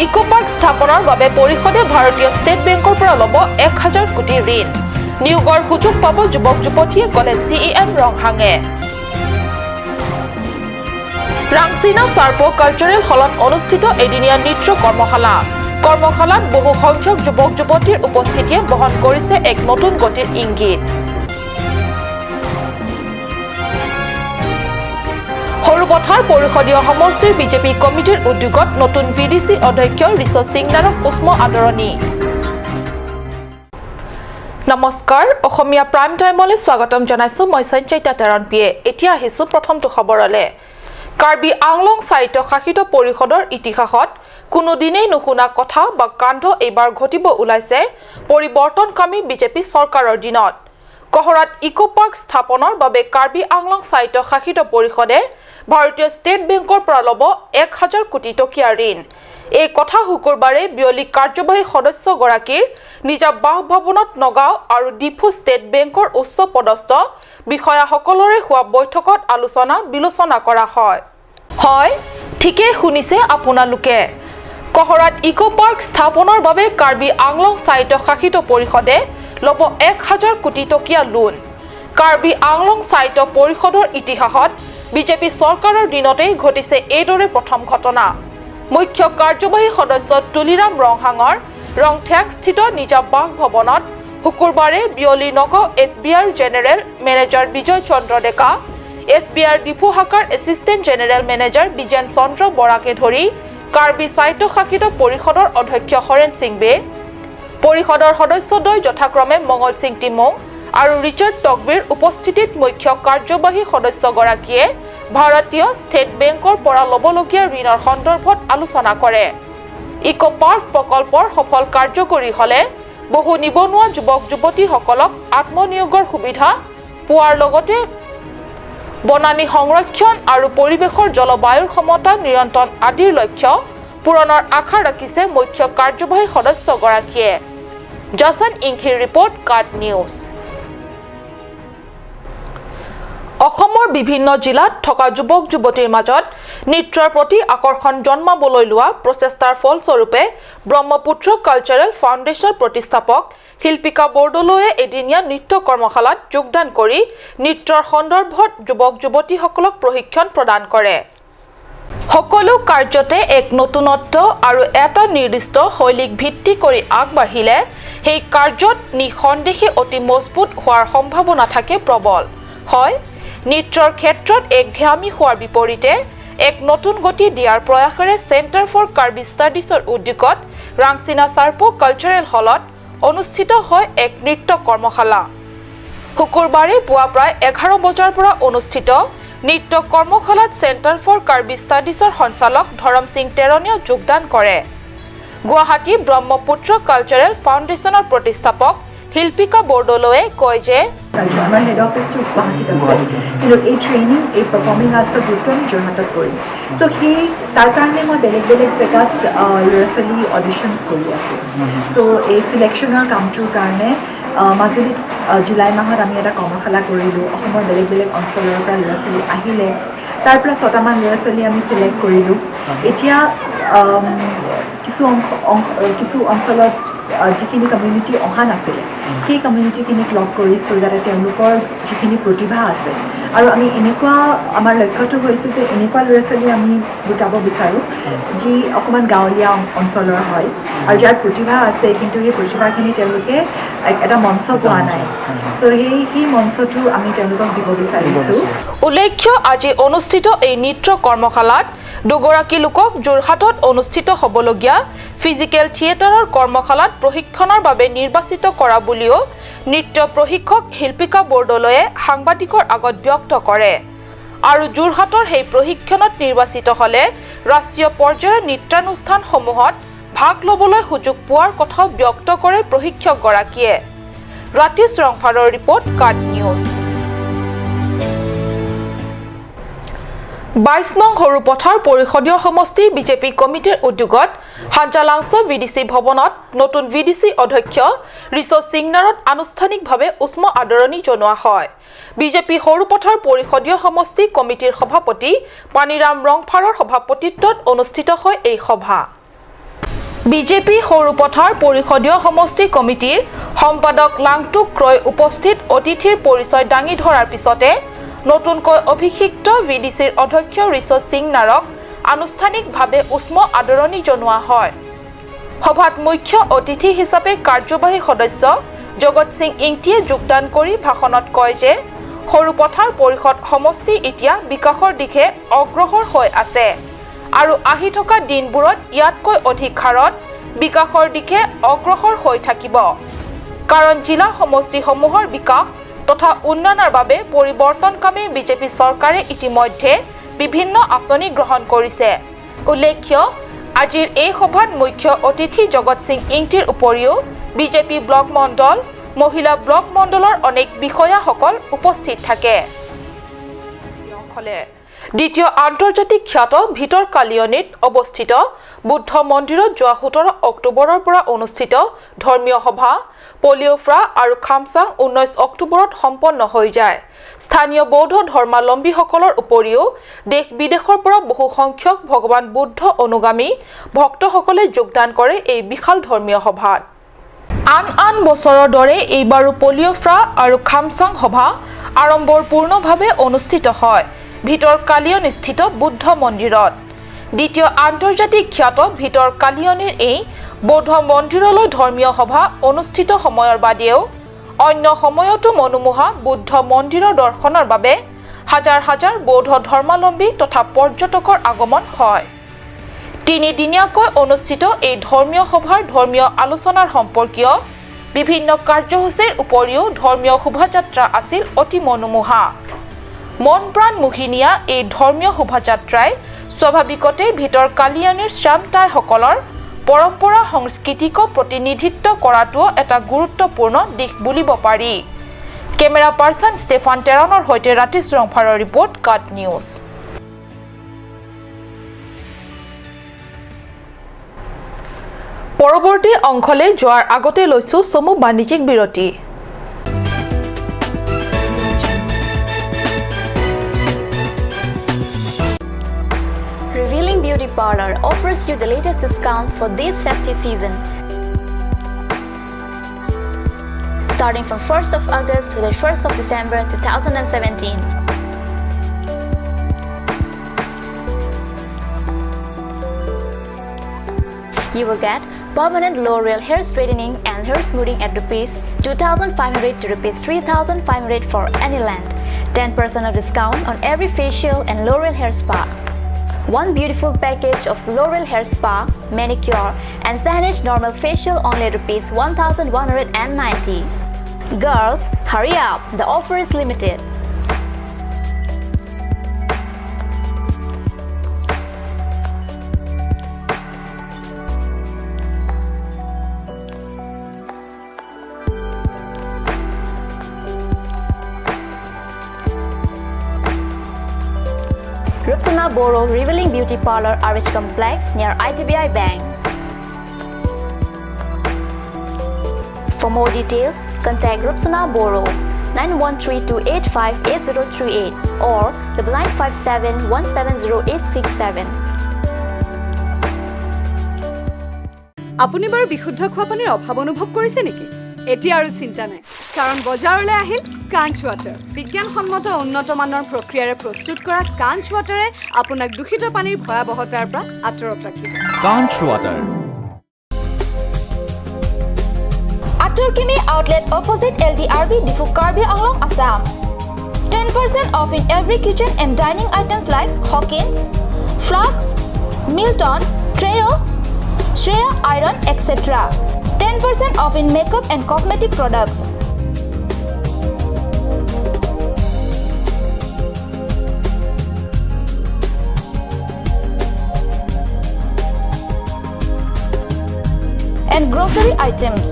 ইক' park স্থাপনৰ বাবে পৰিষদে ভাৰতীয় ষ্টেট বেংকৰ পৰা ল'ব 1000 কোটি ঋণ। নিয়োগৰ সুযোগ পাব যুৱক যুৱতীয়ে, ক'লে চি ই এম ৰংহাঙে। ৰাংচিনা চাৰ্প কালচাৰেল হলত অনুষ্ঠিত এদিনীয়া নৃত্য কৰ্মশালা। কৰ্মশালাত বহু সংখ্যক যুৱক যুৱতীৰ উপস্থিতিয়ে বহন কৰিছে এক নতুন গতিৰ ইংগিত। সৰুপথাৰ পৰিষদীয় সমষ্টিৰ বিজেপি কমিটিৰ উদ্যোগত নতুন ভিডিচি অধ্যক্ষ ঋষ সিংনাৰক উষ্ম আদৰণি। নমস্কাৰ, অসমীয়া প্ৰাইম টাইমলৈ স্বাগতম জনাইছো। মই সঞ্চয়িতা তেৰণপিয়ে। এতিয়া আহিছো প্ৰথমটো খবৰলৈ। কাৰ্বি আংলং স্বায়ত্ত শাসিত পৰিষদৰ ইতিহাসত কোনোদিনেই নুশুনা কথা বা কাণ্ড এইবাৰ ঘটিব ওলাইছে পৰিৱৰ্তনকামী বিজেপি চৰকাৰৰ দিনত। কহৰাত ইক' পাৰ্ক স্থাপনৰ বাবে কাৰ্বি আংলং স্বায়ত্ত শাসিত পৰিষদে ভাৰতীয় ষ্টেট বেংকৰ পৰা ল'ব 1000 কোটি টকীয়া ঋণ। এই কথা শুকুৰবাৰে বিয়লি কাৰ্যবাহী সদস্যগৰাকীৰ নিজা বাসভৱনত নগাঁও আৰু ডিফু ষ্টেট বেংকৰ উচ্চ পদস্থ বিষয়াসকলৰে হোৱা বৈঠকত আলোচনা বিলোচনা কৰা হয়। হয়, ঠিকেই শুনিছে আপোনালোকে। কহৰাত ইক' পাৰ্ক স্থাপনৰ বাবে কাৰ্বি আংলং স্বায়ত্ত শাসিত পৰিষদে ল'ব 1000 কোটি টকীয়া লোন। কাৰ্বি আংলং স্বায়ত্ত পৰিষদৰ ইতিহাসত বিজেপি চৰকাৰৰ দিনতেই ঘটিছে এইদৰে প্ৰথম ঘটনা। মুখ্য কাৰ্যবাহী সদস্য তুলিৰাম ৰংহাঙৰ ৰংথেকস্থিত নিজা বাসভৱনত শুকুৰবাৰে বিয়লি নগাঁও এছ বি আইৰ জেনেৰেল মেনেজাৰ বিজয় চন্দ্ৰ ডেকা, এছ বি আইৰ ডিফু শাখাৰ এছিষ্টেণ্ট জেনেৰেল মেনেজাৰ বিজেন চন্দ্ৰ বৰাকে ধৰি কাৰ্বি স্বায়ত্তশাসিত পৰিষদৰ অধ্যক্ষ হৰেণ সিং বে, পৰিষদৰ সদস্যদ্বয় যথাক্ৰমে মঙল সিং টিমুং আৰু ৰিচাৰ্ড টকবিৰ উপস্থিতিত মুখ্য কাৰ্যবাহী সদস্যগৰাকীয়ে ভাৰতীয় ষ্টেট বেংকৰ পৰা ল'বলগীয়া ঋণৰ সন্দৰ্ভত আলোচনা কৰে। ইক' পাৰ্ক প্ৰকল্পৰ সফল কাৰ্যকৰী হ'লে বহু নিবনুৱা যুৱক যুৱতীসকলক আত্মনিয়োগৰ সুবিধা পোৱাৰ লগতে বনানী সংৰক্ষণ আৰু পৰিৱেশৰ জলবায়ুৰ সমতা নিয়ন্ত্ৰণ আদিৰ লক্ষ্য পূৰণৰ আশা ৰাখিছে মুখ্য কাৰ্যবাহী সদস্যগৰাকীয়ে। জাছন ইংখিৰ ৰিপৰ্ট, কাট নিউজ। অসমৰ বিভিন্ন জিলাত থকা যুৱক যুৱতীৰ মাজত নৃত্যৰ প্ৰতি আকৰ্ষণ জন্মাবলৈ লোৱা প্ৰচেষ্টাৰ ফলস্বৰূপে ব্ৰহ্মপুত্ৰ কালচাৰেল ফাউণ্ডেশ্যনৰ প্ৰতিষ্ঠাপক শিল্পিকা বৰদলৈয়ে এদিনীয়া নৃত্য কৰ্মশালাত যোগদান কৰি নৃত্যৰ সন্দৰ্ভত যুৱক যুৱতীসকলক প্ৰশিক্ষণ প্ৰদান কৰে। সকলো কাৰ্যতে এক নতুনত্ব আৰু এটা নিৰ্দিষ্ট শৈলীক ভিত্তি কৰি আগবাঢ়িলে সেই কাৰ্যত নিঃসন্দেহে অতি মজবুত হোৱাৰ সম্ভাৱনা থাকে প্ৰবল। হয়, নৃত্যৰ ক্ষেত্ৰত একঘেয়ামী হোৱাৰ বিপৰীতে এক নতুন গতি দিয়াৰ প্ৰয়াসেৰে চেণ্টাৰ ফৰ কাৰ্বি ষ্টাডিজৰ উদ্যোগত ৰাংচিনা চাৰ্পো কালচাৰেল হলত অনুষ্ঠিত হয় এক নৃত্য কৰ্মশালা। শুকুৰবাৰে পুৱা প্ৰায় 11 বজাৰ পৰা অনুষ্ঠিত নৃত্য কৰ্মশালাত চেণ্টাৰ ফৰ কাৰ্বি ষ্টাডিজৰ সঞ্চালক ধৰম সিং টেৰণীয়ে যোগদান কৰে। গুৱাহাটী ব্ৰহ্মপুত্ৰ কালচাৰেল ফাউণ্ডেশ্যনৰ প্ৰতিষ্ঠাপক শিল্পিকা বৰদলৈয়ে কয় যে কালচাৰ আমাৰ হেড অফিচটো গুৱাহাটীত আছে, কিন্তু এই ট্ৰেইনিং, এই পাৰফৰ্মিং আৰ্টছৰ গ্ৰুপটো আমি যোৰহাটত কৰিম। চ' সেই তাৰ কাৰণে মই বেলেগ বেলেগ জেগাত ল'ৰা ছোৱালী অডিশ্যনছ কৰি আছোঁ। চ' এই চিলেকশ্যনৰ কামটোৰ কাৰণে মাজুলীত জুলাই মাহত আমি এটা কৰ্মশালা কৰিলোঁ। অসমৰ বেলেগ বেলেগ অঞ্চলৰ পৰা ল'ৰা ছোৱালী আহিলে। তাৰ পৰা ছটামান ল'ৰা ছোৱালী আমি চিলেক্ট কৰিলোঁ। এতিয়া কিছু অংশ কিছু অঞ্চলত যিখিনি কমিউনিটি অহা নাছিলে, সেই কমিউনিটিখিনিক লগ কৰিছোঁ, যাতে তেওঁলোকৰ যিখিনি প্ৰতিভা আছে। আৰু আমি এনেকুৱা আমাৰ লক্ষ্যটো হৈছে যে এনেকুৱা ল'ৰা ছোৱালী আমি গোটাব বিচাৰোঁ যি অকণমান গাঁৱলীয়া অঞ্চলৰ হয় আৰু যাৰ প্ৰতিভা আছে, কিন্তু সেই প্ৰতিভাখিনি তেওঁলোকে এটা মঞ্চ পোৱা নাই। চ' সেই মঞ্চটো আমি তেওঁলোকক দিব বিচাৰিছোঁ। উল্লেখ্য, আজি অনুষ্ঠিত এই নৃত্য কৰ্মশালাত দুগৰাকী লোকক যোৰহাটত অনুষ্ঠিত হ'বলগীয়া ফিজিকেল থিয়েটাৰৰ কৰ্মশালাত প্ৰশিক্ষণৰ বাবে নিৰ্বাচিত কৰা বুলিও নৃত্য প্ৰশিক্ষক শিল্পিকা বৰদলৈয়ে সাংবাদিকৰ আগত ব্যক্ত কৰে। আৰু যোৰহাটৰ সেই প্ৰশিক্ষণত নিৰ্বাচিত হ'লে ৰাষ্ট্ৰীয় পৰ্যায়ৰ নৃত্যানুষ্ঠানসমূহত ভাগ ল'বলৈ সুযোগ পোৱাৰ কথাও ব্যক্ত কৰে প্ৰশিক্ষকগৰাকীয়ে। ৰাতিশ ৰংফাৰৰ ৰিপৰ্ট, কাট নিউজ। 22 নং সৰুপথাৰ পৰিষদীয় সমষ্টিৰ বিজেপি কমিটিৰ উদ্যোগত হাঞ্জালাংছ ভিডিচি ভৱনত নতুন ভিডিচি অধ্যক্ষ ঋষ সিংনাৰত আনুষ্ঠানিকভাৱে উষ্ম আদৰণি জনোৱা হয়। বিজেপি সৰুপথাৰ পৰিষদীয় সমষ্টি কমিটিৰ সভাপতি পানীৰাম ৰংফাৰৰ সভাপতিত্বত অনুষ্ঠিত হয় এই সভা। বিজেপি সৰুপথাৰ পৰিষদীয় সমষ্টি কমিটিৰ সম্পাদক লাংটুক ক্ৰয় উপস্থিত অতিথিৰ পৰিচয় দাঙি ধৰাৰ পিছতে নতুনকৈ অভিষিক্ত ভিডিচিৰ অধ্যক্ষ ঋষ সিং নাৰক আনুষ্ঠানিকভাৱে উষ্ম আদৰণি জনোৱা হয়। সভাত মুখ্য অতিথি হিচাপে কাৰ্যবাহী সদস্য জগত সিং ইংটিয়ে যোগদান কৰি ভাষণত কয় যে সৰুপথাৰ পৰিষদ সমষ্টি এতিয়া বিকাশৰ দিশে অগ্ৰসৰ হৈ আছে আৰু আহি থকা দিনবোৰত ইয়াতকৈ অধিক হাৰত বিকাশৰ দিশে অগ্ৰসৰ হৈ থাকিব, কাৰণ জিলা সমষ্টিসমূহৰ বিকাশ তথা উন্নয়নৰ বাবে পৰিৱৰ্তনকামী বিজেপি চৰকাৰে ইতিমধ্যে বিভিন্ন আঁচনি গ্ৰহণ কৰিছে। উল্লেখ্য, আজিৰ এই সভাত মুখ্য অতিথি জগত সিং ইংটিৰ উপৰিও বিজেপি ব্লক মণ্ডল, মহিলা ব্লক মণ্ডলৰ অনেক বিষয়াসকল উপস্থিত থাকে। দ্বিতীয় আন্তৰ্জাতিক খ্যাত ভিতৰ কালিয়নীত অৱস্থিত বুদ্ধ মন্দিৰত যোৱা 17 অক্টোবৰৰ পৰা অনুষ্ঠিত ধৰ্মীয় সভা পলিঅ'ফ্ৰা আৰু খামচাং 19 অক্টোবৰত সম্পন্ন হৈ যায়। স্থানীয় বৌদ্ধ ধৰ্মাৱলম্বীসকলৰ উপৰিও দেশ বিদেশৰ পৰা বহু সংখ্যক ভগৱান বুদ্ধ অনুগামী ভক্তসকলে যোগদান কৰে এই বিশাল ধৰ্মীয় সভাত। আন আন বছৰৰ দৰে এইবাৰো পলিঅ'ফ্ৰা আৰু খামচাং সভা আড়ম্বৰপূৰ্ণভাৱে অনুষ্ঠিত হয় ভিতৰ কালিয়নীস্থিত বুদ্ধ মন্দিৰত। দ্বিতীয় আন্তৰ্জাতিক খ্যাত ভিতৰ কালিয়নীৰ এই বৌদ্ধ মন্দিৰলৈ ধৰ্মীয় সভা অনুষ্ঠিত সময়ৰ বাদেও অন্য সময়তো মনোমোহা বুদ্ধ মন্দিৰৰ দৰ্শনৰ বাবে হাজাৰ হাজাৰ বৌদ্ধ ধৰ্মাৱলম্বী তথা পৰ্যটকৰ আগমন হয়। তিনিদিনীয়াকৈ অনুষ্ঠিত এই ধৰ্মীয় সভাৰ ধৰ্মীয় আলোচনাৰ সম্পৰ্কীয় বিভিন্ন কাৰ্যসূচীৰ উপৰিও ধৰ্মীয় শোভাযাত্ৰা আছিল অতি মনোমোহা। মন প্ৰাণ মোহিনীয়া এই ধৰ্মীয় শোভাযাত্ৰাই স্বাভাৱিকতে ভিতৰ কালিয়নীৰ শ্যামতাইসকলৰ পৰম্পৰা সংস্কৃতিকো প্ৰতিনিধিত্ব কৰাটোও এটা গুৰুত্বপূৰ্ণ দিশ বুলিব পাৰি। কেমেৰা পাৰ্চন ষ্টেফান টেৰণৰ সৈতে ৰাতিশ ৰংফাৰৰ ৰিপৰ্ট, কাট নিউজ। পৰৱৰ্তী অংশলৈ যোৱাৰ আগতে লৈছো চমু বাণিজ্যিক বিৰতি। Revealing Beauty Parlor offers you the latest discounts for this festive season. Starting from 1st of August to the 1st of December 2017. You will get permanent L'Oreal hair straightening and hair smoothing at rupees 2,500 to rupees 3,500 for any length. 10% of discount on every facial and L'Oreal hair spa. One beautiful package of L'Oreal hair spa, manicure and Sanish normal facial only rupees 1,190. Girls, hurry up, the offer is limited. Rupsana Boro, Revealing Beauty Parlor, RH Complex near IDBI Bank. For more details, contact Rupsana Boro 9132858038 or 9957170867. আপুনি বাৰু বিশুদ্ধ খোৱা পানীৰ অভাৱ অনুভৱ কৰিছে নেকি? এতিয়া আৰু চিন্তা নাই, কাৰণ বজাৰলৈ আহিল কাঞ্চ ৱাটাৰ। বিজ্ঞানসন্মত উন্নত মানৰ প্ৰক্ৰিয়াৰে প্ৰস্তুত কৰা কাঞ্চ ৱাটাৰে আপোনাক দূষিত পানীৰ ভয়াৱহতাৰ পৰা আঁতৰত ৰাখিব। কাঞ্চ water. Aturkimi outlet opposite LDRB Diphu Karbi Anglong, Assam. 10% off in every kitchen and dining items like Hawkins, Flux, Milton, Treo, Shreya Iron, etc. 10% off in makeup and cosmetic products. And grocery items.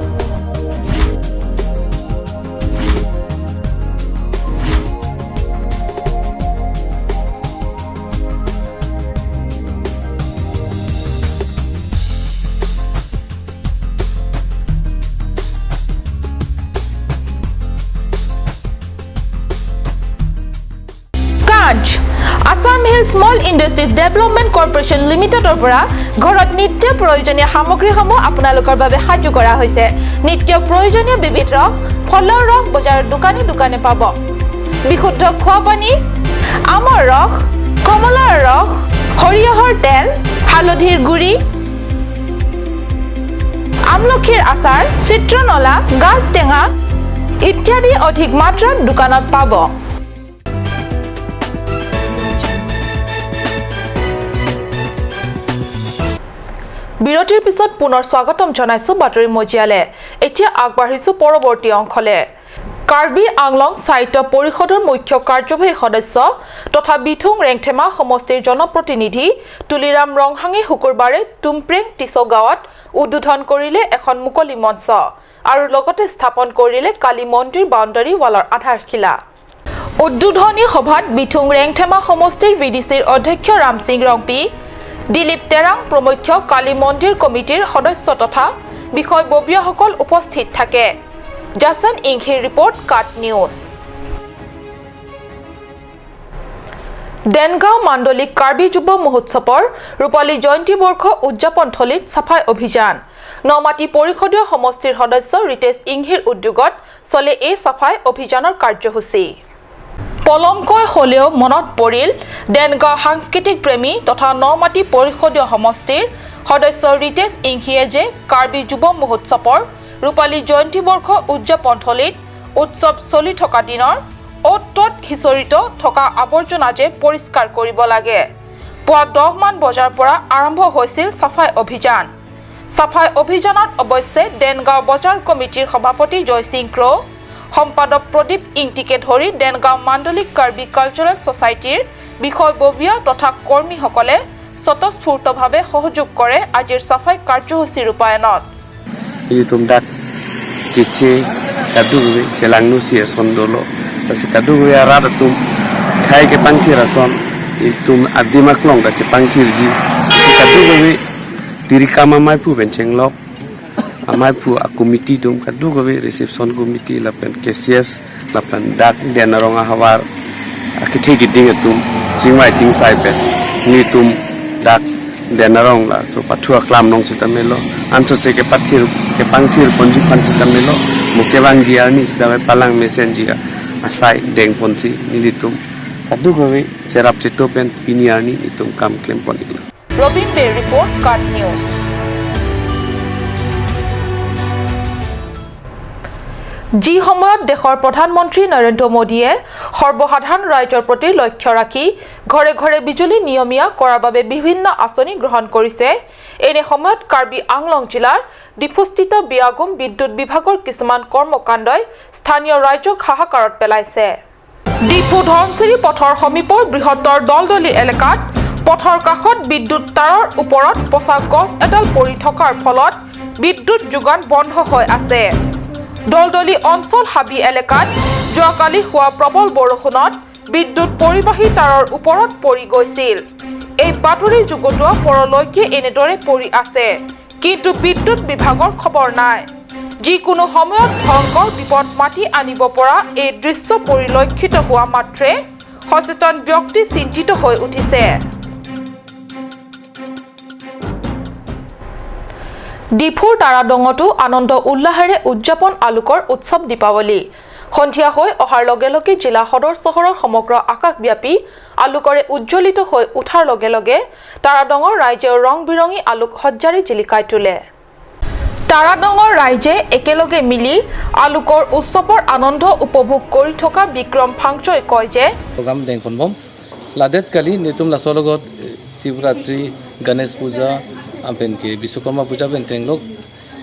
Branch. Assam Hill Small Industries Development Corporation লিমিটেডৰ পৰা ঘৰত নিত্য প্ৰয়োজনীয় সামগ্ৰীসমূহ আপোনালোকৰ বাবে সাজু কৰা হৈছে। নিত্য প্ৰয়োজনীয় বিবিধ ৰস, ফলৰ ৰস বজাৰৰ দোকানে দোকানে পাব। বিশুদ্ধ খোৱা পানী, আমৰ ৰস, কমলাৰ ৰস, সৰিয়হৰ তেল, হালধিৰ গুড়ি, আমলখিৰ আচাৰ, চিত্ৰনলা, গাজ টেঙা ইত্যাদি অধিক মাত্ৰাত দোকানত পাব। বিৰতিৰ পিছত পুনৰ স্বাগতম জনাইছো বাতৰি মজিয়ালে। এতিয়া আগবাঢ়িছো পৰৱৰ্তী অংশলে। কাৰ্বি আংলং সাহিত্য পৰিষদৰ মুখ্য কাৰ্যবাহী সদস্য তথা বিথুং ৰেংথেমা সমষ্টিৰ জনপ্ৰতিনিধি তুলিৰাম ৰংহাঙে শুকুৰবাৰে টুমপ্ৰেং টিছৌ গাঁৱত উদ্বোধন কৰিলে এখন মুকলি মঞ্চ আৰু লগতে স্থাপন কৰিলে কালী মন্দিৰ বাউণ্ডাৰী ৱালৰ আধাৰশিলা। উদ্বোধনী সভাত বিথুং ৰেংথেমা সমষ্টিৰ ভিডিচিৰ অধ্যক্ষ ৰামসিং ৰংপি, দিলীপ তেৰাং প্ৰমুখ্য কালী মন্দিৰ কমিটিৰ সদস্য তথা বিষয়ববীয়াসকল উপস্থিত থাকে। জাছন ইংহিৰ ৰিপৰ্ট, কাট নিউজ। দেনগাঁও মাণ্ডলিক কাৰ্বি যুৱ মহোৎসৱৰ ৰূপালী জয়ন্তী বৰ্ষ উদযাপনথলীত চাফাই অভিযান। নমাটি পৰিষদীয় সমষ্টিৰ সদস্য ৰিতেশ ইংহিৰ উদ্যোগত চলে এই চাফাই অভিযানৰ কাৰ্যসূচী। পলমকৈ হ'লেও মনত পৰিল দেনগাঁও সাংস্কৃতিক প্ৰেমী তথা নমাটি পৰিষদীয় সমষ্টিৰ সদস্য ৰিতেশ ইংহিয়ে যে কাৰ্বি যুৱ মহোৎসৱৰ ৰূপালী জয়ন্তী বৰ্ষ উদযাপনথলীত উৎসৱ চলি থকা দিনৰ অ'ত ত'ত সিঁচৰিত থকা আৱৰ্জনা যে পৰিষ্কাৰ কৰিব লাগে। পুৱা 10মান বজাৰ পৰা আৰম্ভ হৈছিল চাফাই অভিযান। চাফাই অভিযানত অৱশ্যে দেনগাঁও বজাৰ কমিটিৰ সভাপতি জয়সিং ক্ৰ', সম্পাদক প্ৰদীপ ইংটিকে ধৰি দেনগাঁও মাণ্ডলিক কাৰ্বি কালচাৰেল ছ'চাইটিৰ বিষয়ববীয়া তথা কৰ্মীসকলে স্বতঃস্ফূৰ্তভাৱে সহযোগ কৰে আজিৰ চাফাই কাৰ্যসূচী ৰূপায়ণত। Tum dak kiche kadu chelang nu si sondolo pasi kadu ya rada tum khai ke pangthir ason tum adima klong ka che pangthir ji kadu be tirikama mai pu ben chenglok amai pu a committee tum kadu be reception committee lapen KCS lapen dak denaronga hawar akithe giding tum chingwai ching sai pe ni tum dak denarong la so pathua klam nong chitamelo anso se ke pathir ke pangthir ponji panchitamelo mukewang ji arni sidame palang mesen ji asai deng ponchi nilitum kadu gowe cherap chitopen piniarni itum kam klem ponikla. Robin Bay report, Kat News. যি সময়ত দেশৰ প্ৰধানমন্ত্ৰী নৰেন্দ্ৰ মোদীয়ে সৰ্বসাধাৰণ ৰাইজৰ প্ৰতি লক্ষ্য ৰাখি ঘৰে ঘৰে বিজুলী নিয়মীয়া কৰাৰ বাবে বিভিন্ন আঁচনি গ্ৰহণ কৰিছে, এনে সময়ত কাৰ্বি আংলং জিলাৰ ডিফুস্থিত বিয়াগুম বিদ্যুৎ বিভাগৰ কিছুমান কৰ্মকাণ্ডই স্থানীয় ৰাইজক হাহাকাৰত পেলাইছে। ডিফু ধনশিৰি পথৰ সমীপৰ বৃহত্তৰ দলদলি এলেকাত পথৰ কাষত বিদ্যুৎ তাঁৰৰ ওপৰত পচা গছ এডাল পৰি থকাৰ ফলত বিদ্যুৎ যোগান বন্ধ হৈ আছে। দলদলি অঞ্চল হাবি এলেকাত যোৱাকালি হোৱা প্ৰবল বৰষুণত বিদ্যুৎ পৰিবাহী তাঁৰৰ ওপৰত পৰি গৈছিল। এই বাতৰি যুগটোৱা পৰলৈকে এনেদৰে পৰি আছে, কিন্তু বিদ্যুৎ বিভাগৰ খবৰ নাই। যিকোনো সময়ত ভয়ংকৰ বিপদ মাতি আনিব পৰা এই দৃশ্য পৰিলক্ষিত হোৱা মাত্ৰে সচেতন ব্যক্তি চিন্তিত হৈ উঠিছে। ডিফুৰ তাৰাডঙতো আনন্দ উল্লাসেৰে উদযাপন আলোকৰ উৎসৱ দীপাৱলী। সন্ধিয়া হৈ অহাৰ লগে লগে জিলা সদৰ চহৰৰ সমগ্ৰ আকাশব্যাপী আলোকৰে উজ্জ্বলিত হৈ উঠাৰ লগে লগে তাৰাডঙৰ ৰাইজেও ৰং বিৰঙী আলোক সজ্জাৰে জিলিকাই তোলে। তাৰাডঙৰ ৰাইজে একেলগে মিলি আলোকৰ উৎসৱৰ আনন্দ উপভোগ কৰি থকা বিক্ৰম ফাংচই কয় যে শিৱৰাত্ৰি, গণেশ পূজা apen ke Biswakarma Puja pen tenglok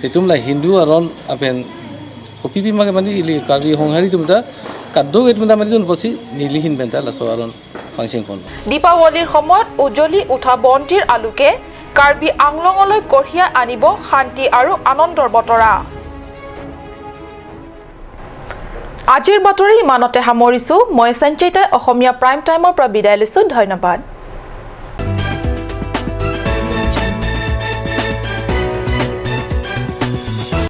itum la Hindu aron apen opipi mage mani ili karbi honghari tumta kaddo etum da mani tun bosi nili hin benta la so aron function kon। দীপাৱলীৰ সময়ত উজ্বলি উঠা বন্তিৰ আলোকে কাৰ্বি আংলঙলৈ কঢ়িয়াই আনিব শান্তি আৰু আনন্দৰ বতৰা। আজিৰ বাতৰি ইমানতে সামৰিছো। মই সঞ্চয়িতাই অসমীয়া প্ৰাইম টাইমৰ পৰা বিদায় লৈছো। ধন্যবাদ।